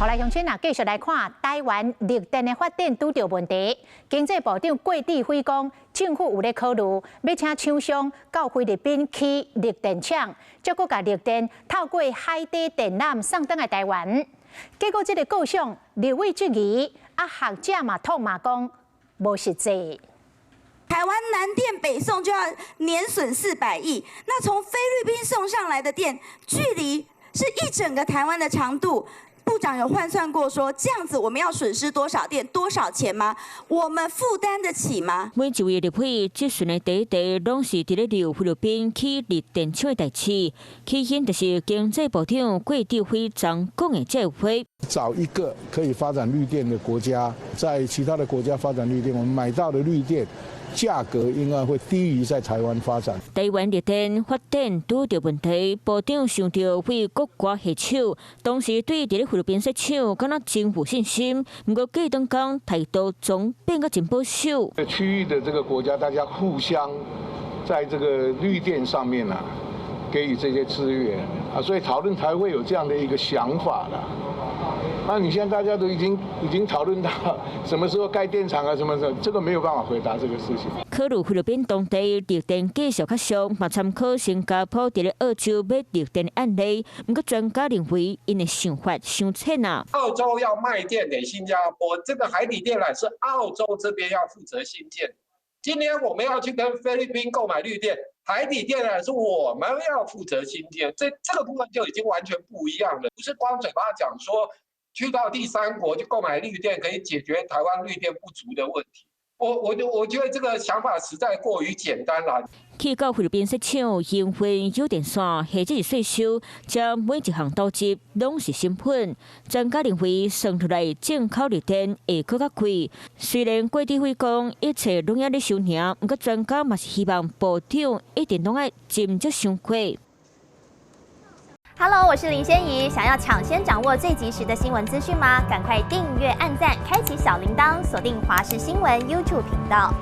好來，鄉親啊，繼續來看台灣綠電的發展拄著問題。經濟部長郭智輝講，政府有咧考慮欲請廠商到菲律賓起綠電廠，再閣共綠電透過海底電纜送轉來台灣。結果這個構想，立委質疑，啊學者嘛痛罵講無實際。台灣南電北送就要年損400億，那從菲律賓送上來的電，距離是一整個台灣的長度。部長有換算過說，這樣子我們要損失多少電、多少錢嗎？我們負擔得起嗎？每一位立委質詢的第一題，攏是佇咧聊菲律賓起綠電廠的代誌。起因就是經濟部長郭智輝昨講的這話。找一個可以發展綠電的國家，在其他的國家發展綠電，我們買到的綠電價格應該會低於在台灣發展。台灣綠電發展拄著問題，部長想著對國外下手，當時對佇咧菲律賓設廠，敢若真有信心。毋過過兩工態度總變甲真保守。區域的這個國家，大家互相在這個綠電上面啊，給予這些資源啊，所以討論才會有這樣的一個想法啦。那你現在大家都已經討論到什麼時候蓋電廠啊，什麼時候，這個沒有辦法回答這個事情。考慮菲律賓當地綠電價數較俗，嘛參考新加坡佇咧澳洲買綠電的案例。毋過專家認為，𪜶的想法傷淺啊。澳洲要賣電給新加坡，這個海底電纜是澳洲這邊要負責興建。今天我們要去跟菲律賓購買綠電，海底電纜是我們要負責興建，這個部分就已經完全不一樣了，不是光嘴巴講說去到第三國去購買綠電可以解決台灣綠電不足的問題。我覺得這個想法實在過於簡單啦。去到菲律賓設廠營運誘電線，或者是稅收，這每一項投資攏是成本。專家認為，算出來進口綠電會閣較貴。雖然郭智輝講一切攏猶咧收爾，毋過專家嘛是希望部長一定攏愛斟酌想過。 Hello，我是林仙怡。想要搶先掌握最及時的新聞資訊嗎？趕快訂閱、按讚、開啟小鈴鐺，鎖定華視新聞 YouTube 頻道。